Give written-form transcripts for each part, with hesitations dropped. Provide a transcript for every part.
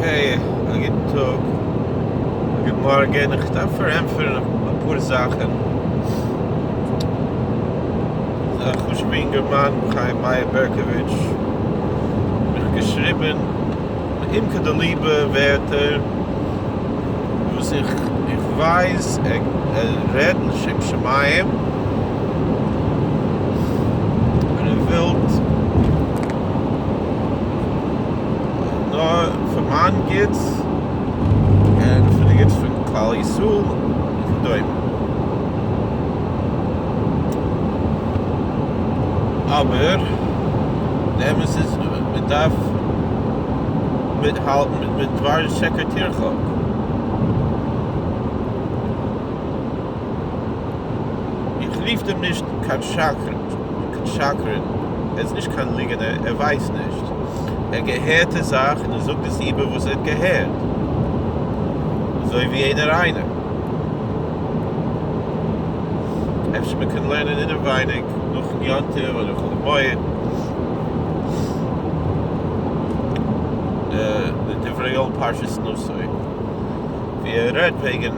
Okay, א גוטן טאג, א גוט מארגן, איך דארף פארענטפערן אפאר זאכן. א חשוב'ע אינגערמאן חיים מאיר בערקאוויטש האט מיך געשריבן מעומקא דליבא ווערטער וואס איך איך ווייס ער רעדט לשם שמים און ער ווילט נאר פאר מיין גוטס און פאר די גוטס פון כלל ישראל וכדומה. אבער די אמת איז מען דארף מיטהאלטן מיט דבר שקר תרחק. איך רוף דעם נישט קיין שקרן, ער איז נישט קיין ליגענער, ער ווייסט נישט, ער געהערט די זאך און ער זאגט עס איבער וואס ער האט געהערט, אזוי ווי יעדער איינער. אפשר מען קען לערנען אינעווייניג נאכן יום טוב אדער חול המועד די דברי יואל פרשת נשא ווי ער רעדט וועגן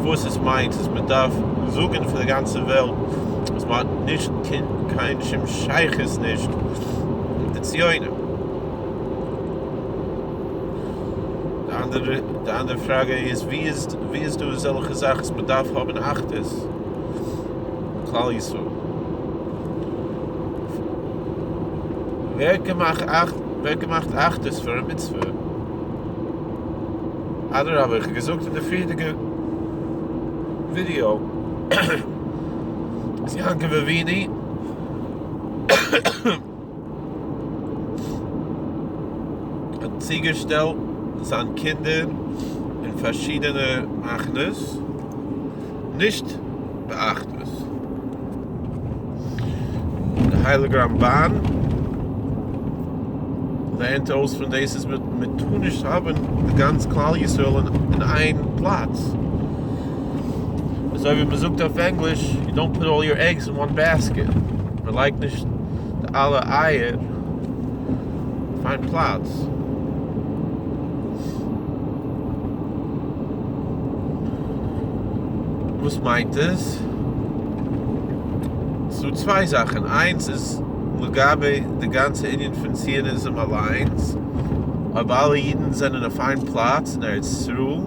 וואס עס מיינט אז מען דארף זאגן פאר די גאנצע וועלט אז מען האט נישט קיין שום שייכות נישט מיט די ציונים. די אנדערע די אנדערע פראגע איז ווי איז ווי איז דא אזעלכע זאך אז מען דארף האבן אחדות כלל ישראל? ווער האט געמאכט ווער האט געמאכט אחדות פאר א מצוה? אדרבה איך האב געזאגט אין די פריערדיגע ווידיאו אז יעקב אבינו האט צוגעשטעלט זיין קינדער אין פארשידענע מחנות, נישט באחדות. די הייליגע רמבן לערנט אויס פון דאס אז מען טאר נישט האבן די גאנץ כלל ישראל אין איין פלאץ. אזוי ווי מען זאגט אויף ענגליש, you don't put all your eggs in one basket, מען לייגט נישט די אלע אייער אויף איין פלאץ. וואס מיינט עס? ס'דא צוויי זאכן, איינס איז לגבי די גאנצע ענין פון ציוניזם אליינס, אויב אלע אידן זענען אויף איין פלאץ אין ארץ ישראל,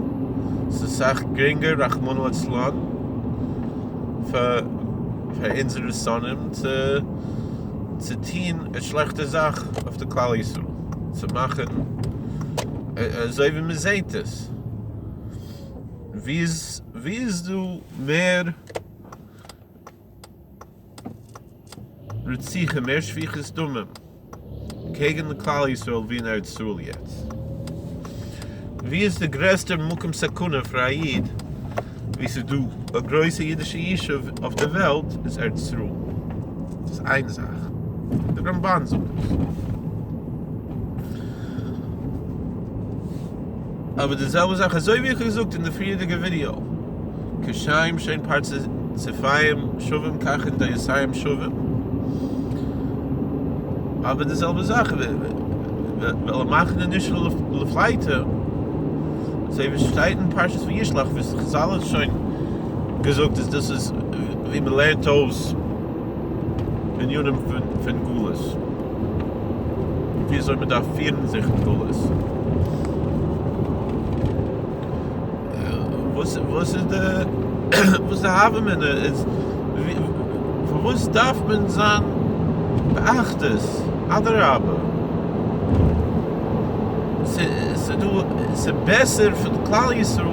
ס'איז אסאך גרינגער רחמנא לצלן פאר אונזערע שונאים צו צו טוהן א שלעכטע זאך אויף די כלל ישראל, צו מאכן אזוי ווי מען זעהט עס, ווי איז ווי איז דא מער רציחה מער שפיכות דמים קעגן די כלל ישראל ווי אין ארץ ישראל יעצט? ווי איז די גרעסטע מקום סכנה פאר א איד ווי ס'איז דא א גרויסע אידישע ישוב אויף די וועלט איז ארץ ישראל. דאס איז איין זאך. די רמבן זאגט עס. אבער די זעלבע זאך אזוי ווי איך האב געזאגט אין די פריערדיגע ווידיאו, כשם שאין פרצופיהם שווים כך אין דעותיהם שווים. אבער די זעלבע זאך ולמחנה נשאר לפליטה, אזוי ווי ס'שטייט אין פרשת וישלח וואס חזל האט שוין געזאגט אז דאס איז ווי מ'לערנט אויס ענינים פון גלות, ווי אזוי מ'דארף פירן זיך אין גלות. וואס וואס איז די וואס איז די הוה אמינא איז פארוואס דארף מען זיין באחדות אדרבה ס'דא ס'בעסער פאר כלל ישראל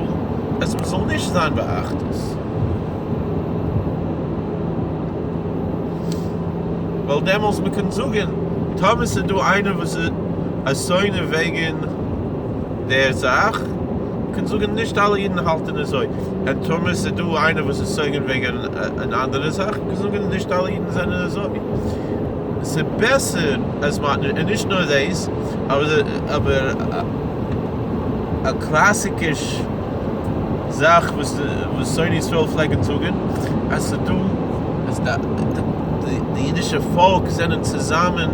אז מ'זאל נישט זיין באחדות ווייל דעמאלס מ'קען זאגען טאמער ס'דא איינער וואס איז א שונא וועגען דער זאך, קען זאגן נישט אלע אידן האלטן אזוי, און טאמער ס'איז דא איינער וואס איז שונא וועגן אן אנדערע זאך, קען זאגן נישט אלע אידן זענען אזוי. ס'איז בעסער אז מ'האט נישט, און נישט נאר דאס, אבער א קלאסיקיש זאך וואס שונאי ישראל פלעגן זאגן, אז ס'איז דא, אז די אידישע פאלק זענען צוזאמען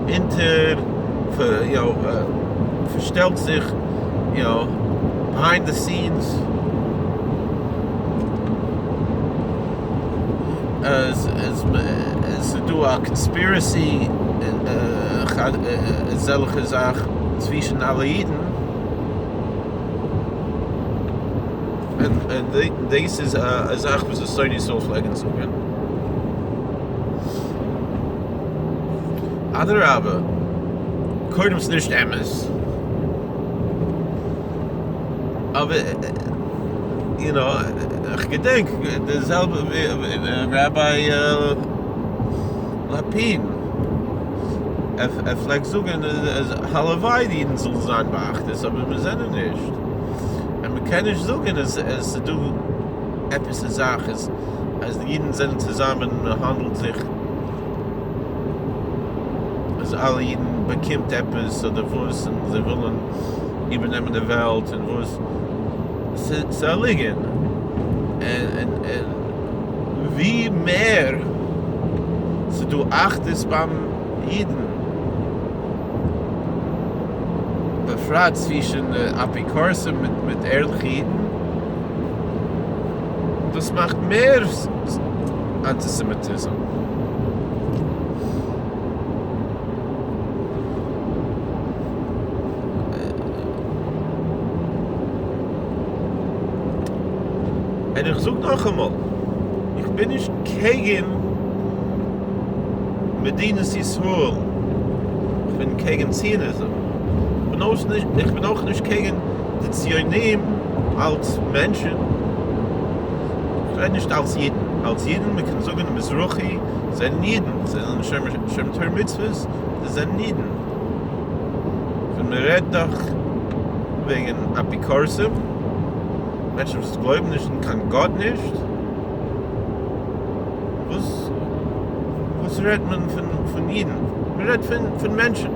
אונטער. יו נאו, פארשטעלט זיך, יו נאו, ביהיינד די סינס, אז עס איז דא א קאנספירעסי אזעלכע זאך צווישן אלע אידן, און דאס איז א זאך וואס די שונאי ישראל פלעגן זאגן. אדרבה, קודם ס'נישט אמת, אבער יו נאו, איך געדענק די זעלבע ווי ראביי לאפין, ער פלעגט זאגן אז הלוואי די אידן זאלן זיין באחדות, אבער מיר זענען נישט, און מ'קען נישט זאגן אז עס איז דא עפעס א זאך אז אז די אידן זענען צוזאמען און מען האנדלט זיך אז אלע אידן באקומט עפעס אדער וואס און זיי ווילן איבערנעמען די וועלט און וואס ס'איז א ליגן און ווי מער ס'איז דא אחדות ביים אידן בפרט צווישן די אפיקורסים מיט ערליכע אידן. דאס מאכט מער אנטיסעמיטיזם. און איך זאג נאכאמאל, איך בין נישט קעגן מדינת ישראל, איך בין קעגן ציוניזם, איך בין אויך נישט קעגן די ציונים אלס מענטשן, איך רעד נישט אלס אידן, אלס אידן מען קען זאגן מזרחי זענען אידן, זיי זענען שומר תורה ומצוות, זיי זענען אידן, ווען מען רעדט דאך וועגן אפיקורסים, מענטשן וואס גלויבן נישט אין קיין גאט נישט, וואס וואס רעדט מען פון אידן, מען רעדט פון מענטשן.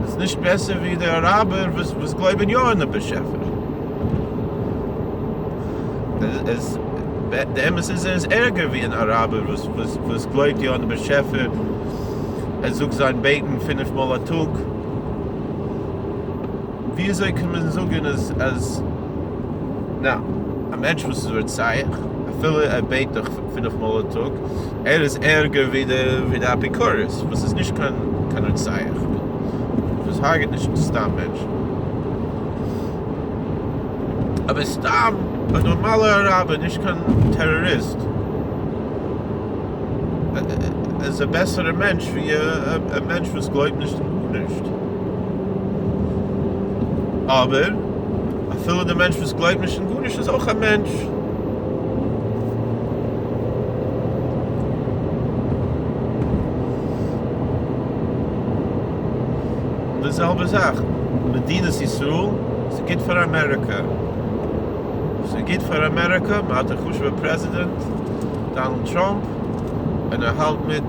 איז נישט בעסער ווי די אראבער וואס וואס גלויבען יא אין די באשעפער. עס די אמת איז ער איז ערגער ווי אן אראבער וואס וואס וואס גלויבט יא אין די באשעפער, ער זאגט זיין בעטן פינף מאל א טאג. ווי אזוי קען מען זאגען אז אז נא א מענטש וואס איז רוצח אפילו ער בעט דאך פינף מאל א טאג ער איז ערגער ווי די ווי די אפיקורס וואס איז נישט קיין קיין רוצח וואס הרג'ט נישט סתם מענטשן אבער סתם א נארמאלע אראבער נישט קיין טעראריסט איז א בעסערע מענטש ווי א מענטש וואס גלויבט נישט אין גארנישט אבער אפילו די מענטש וואס גלויבט נישט אין גארנישט איז אויך א מענטש. און די זעלבע זאך, מדינת ישראל, ס'גוט פאר אמעריקא, ס'גוט פאר אמעריקא, מ'האט א חשוב'ע פרעזידענט, דאנעלד טראמפ, און ער האלט מיט,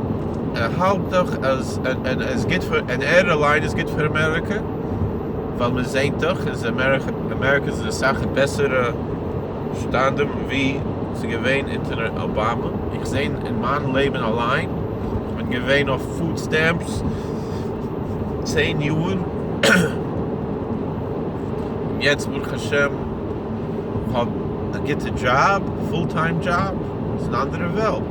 ער האלט דאך אז, און עס גוט פאר, און ער אליין איז גוט פאר אמעריקא, ווייל מ'זעהט דאך אז אמעריקא איז אסאך א בעסערע שטאנד ווי ס'איז געווען אונטער אבאמא, איך זעה אין מיין לעבן אליין, איך בין געווען אויף פוד סטעמפס צען יאר, און יעצט ברוך השם האב א גוטע דזשאב, פול טיים דזשאב, ס'איז אן אנדערע וועלט.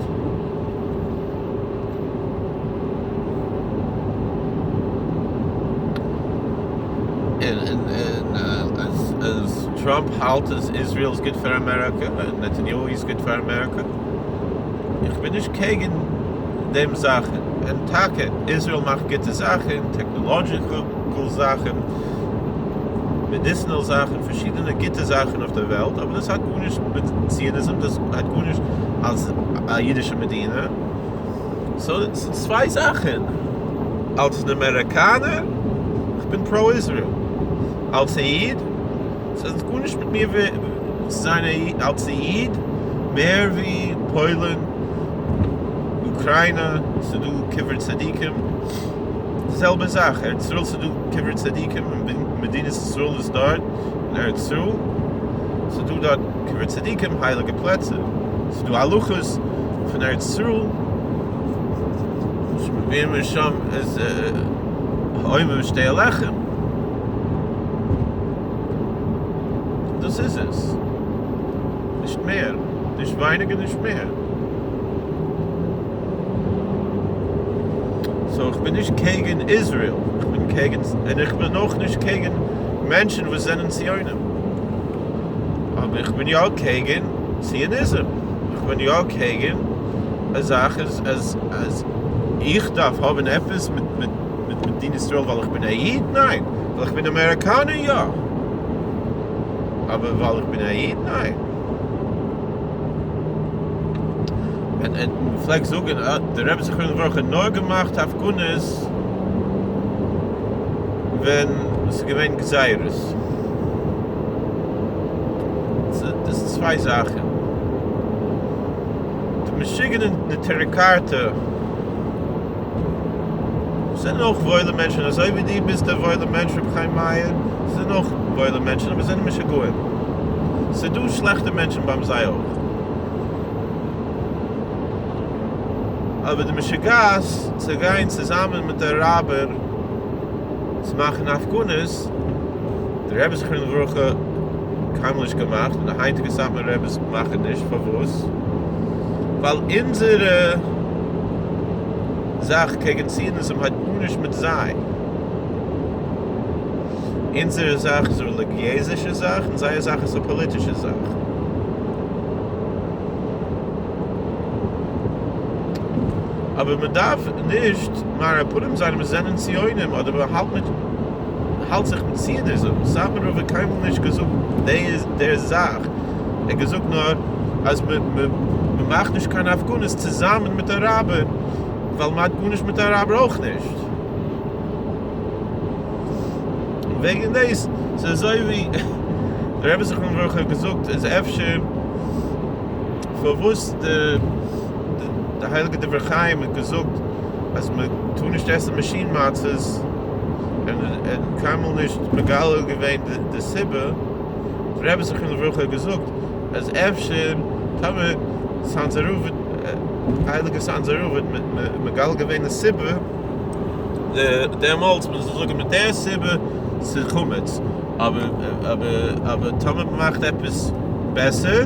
און און אז טראמפ האלט אז איזריעל איז גוט פאר אמעריקא און נתניהו איז גוט פאר אמעריקא, איך בין נישט קעגן דעם זאכן, און טאקע איזריעל מאכט גוטע זאכן, טעקנאלאדזשיקל זאכן, מעדיסינעל זאכן, פארשידענע גוטע זאכן אויף דער וועלט, אבער דאס האט גארנישט מיט ציוניזם, דאס האט גארנישט אלס א אידישע מדינה, סאו ס'איז צוויי זאכן, אלס אן אמעריקאנער, איך בין פרא איזריעל, אלס א איד, ס'האט גארנישט מיט מיר צו זיין א איד, אלס א איד, מער ווי פוילן, אוקריינא, ס'דא קבר צדיקים, די זעלבע זאך, ארץ ישראל ס'דא קבר צדיקים, און מדינת ישראל איז דארט, אין ארץ ישראל, ס'דא דארט קבר צדיקים, הייליגע פלעצער, ס'דא הלכות פון ארץ ישראל. שמביאים משם איז העומר ושתי הלחם. דאס איז עס. נישט מער. נישט ווייניגער נישט מער. So איך בין נישט קעגן Israel. איך בין קעגן, און איך בין אויך נישט קעגן מענטשן וואס זענען ציונים. אבער איך בין יא קעגן ציוניזם. איך בין יא קעגן א זאך אז אז אז איך דארף האבן עפעס מיט מיט מיט מדינת ישראל ווייל איך בין א איד? ניין. ווייל איך בין אמעריקאנער? יא. אבער ווייל איך בין א איד? ניין. און און מ'פלעגט זאגן אז דער רבי זכרונו לברכה האט נאר געמאכט הפגנות ווען ס'איז געווען גזירות. דאס איז צוויי זאכן. די משוגענע נטורי קרתא זענען אויך וואוילע מענטשן, אזוי ווי דו ביסט א וואוילער מענטש רבי חיים מאיר, זיי זענען אויך וואוילע מענטשן אבער זענען משוגעים. ס'איז דא שלעכטע מענטשן ביים זיי אויך. אבער די משוגעת צו גיין צוזאמען מיט די אראבער צו מאכן הפגנות, דער רבי זכרונו לברכה קיינמאל נישט געמאכט און די היינטיגע סאטמאר רביס מאכן נישט, פארוואס? ווייל אונזערע זאך קעגן ציוניזם האט גארנישט מיט זיי, אונזערע זאך איז א רעליגיעזישע זאך און זייער זאך איז א פאליטישע זאך. אבער מען דארף נישט מראה פנים זיין אז מיר זענען ציונים אדער מען האלט מיט האלט זיך מיט ציוניזם, סאטמאר רב האט קיינמאל נישט געזאגט דער זאך, ער האט געזאגט נאר אז מען מאכט נישט קיין הפגנות צוזאמען מיט אראבער ווייל מען האט גארנישט מיט אראבער אויך נישט. און וועגן דאס ס'איז אזוי ווי דער רבי זכרונו לברכה האט געזאגט אז אפשר פארוואס די די הייליגע דברי חיים האט געזאגט אז מען טאר נישט עסן מאשין מצות און און קיינמאל נישט מגלה געווען די סיבה, דער רבי זכרונו לברכה האט געזאגט אז אפשר טאמער סאנזער רב הייליגע סאנזער רב האט מגלה געווען די סיבה דעמאלטס מען זאל זאגן מיט דער סיבה ס'איז חמץ אבער אבער אבער טאמער מען מאכט עפעס בעסער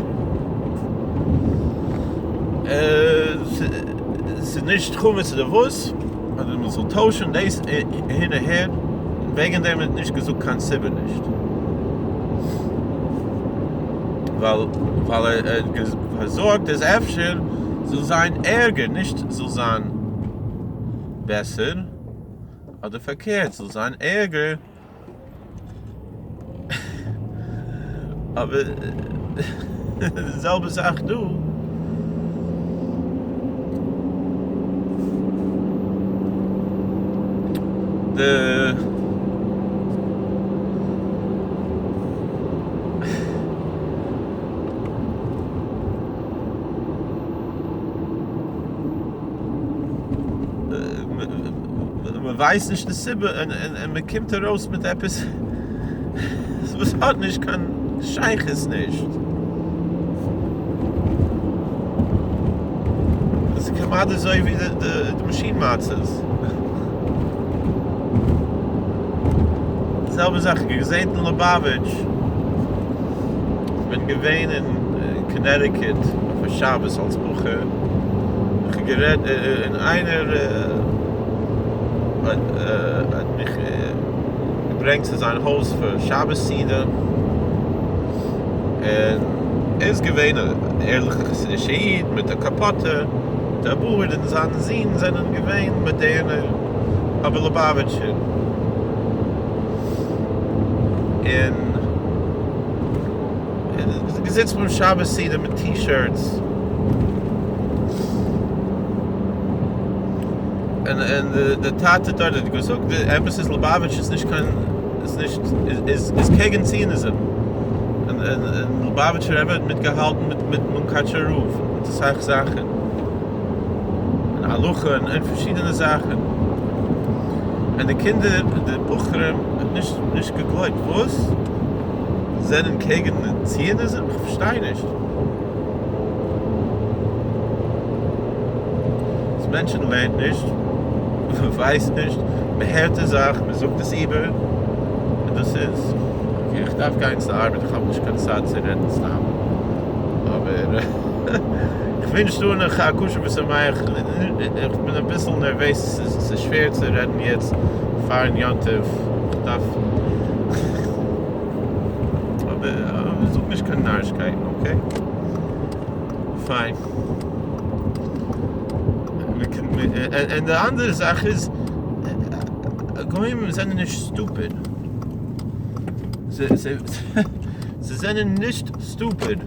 ס'איז נישט חמץ אדער וואס אדער מען זאל טוישן דאס אהין אהער וועגן דעם האט נישט געזאגט קיין סיבה נישט ווייל ווייל ער האט געזארגט אז אפשר זאל זיין ערגער נישט זאל זיין בעסער אדער פארקערט זאל זיין ערגער אבער די זעלבע זאך דא. די מען ווייסט נישט די סיבה און מען קומט ארויס מיט עפעס וואס האט נישט קיין שייכות נישט. דאס איז כמעט אזוי ווי די מאשין מצות. די זעלבע זאך איך האב געזעהן אין ליובאוויטש. כ'בין געווען אין קאנעטיקוט אויף א שבת אלס בחור, איך האב גערעדט און איינער האט מיך געברענגט צו זיין הויז פאר שבת סעודה, און ער איז געווען א ערליכע חסידישע איד מיט א קאפאטע, מיט א בארד, און זיין זין זענען געווען מאדערנע אבער ליובאוויטשער. און געזיצן ביים שבת סעודה מיט T-shirts און און די טאטע דארט האט געזאגט די אמת איז ליובאוויטש איז נישט קיין איז נישט איז איז קעגן ציוניזם און און און ליובאוויטשער רבי האט מיטגעהאלטן מיט מיט מונקאטשער רב מיט אסאך זאכן און הלכה און פארשידענע זאכן און די קינדער די בחורים האט נישט נישט געגלויבט וואס? זענען קעגן ציוניזם? איך פארשטיי נישט. דאס מענטשן לערנט נישט. ווייסט נישט, מען הערט די זאך, מען זאגט עס איבער, און דאס איז. Okay, איך דארף גיין צו ארבעט, איך האב נישט קיין צייט צו רעדן סתם. אבער איך ווינטש דיר א חג כשר ושמח, איך בין אביסל נערוועז, ס'איז שווער צו רעדן יעצט פארן יום טוב, איך דארף אבער זאג נישט קיין נארישקייטן, okay? פיין. און די אנדערע זאך איז, גוים זענען נישט stupid. זיי זענען נישט stupid.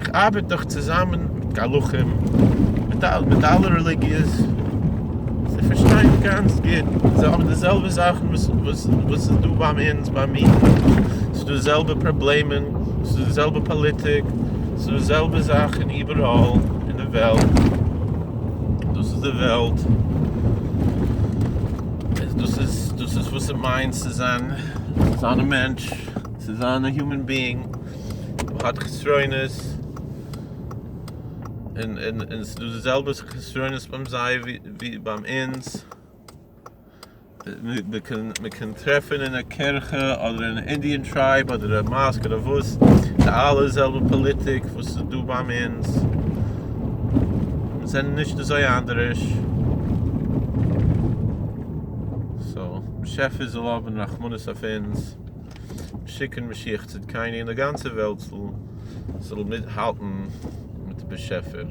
איך ארבעט דאך צוזאמען מיט גלחים, מיט אלע רעליגיעס. זיי פארשטייען גאנץ גוט. זיי האבן די זעלבע זאכן וואס איז דא ביי אונז, ביי מיר. ס'איז דא די זעלבע פראבלעמען, ס'איז דא די זעלבע פאליטיק. ס'איז די זעלבע זאך אין איבעראל אין די וועלט, דאס איז די וועלט, דאס איז דאס איז וואס ס'מיינט צו זיין צו זיין א מענטש, צו זיין א human being, מ'האט חסרונות, און און און ס'איז דא די זעלבע חסרונות ביים זיי ווי ביים אונז. מען קען טרעפן אין א קירכע אדער אין א Indian tribe אדער א mosque אדער וואס, די אלע זעלבע פאליטיק וואס איז דא ביי אונז, מיר זענען נישט אזוי אנדערש, so באשעפער זאל האבן רחמנות אויף אונז, שיקן משיח צדקינו און די גאנצע וועלט זאל מיטהאלטן מיט די באשעפער.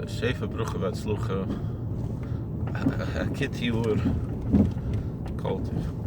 שפע ברכה והצלחה, א גוט יאר, כל טוב.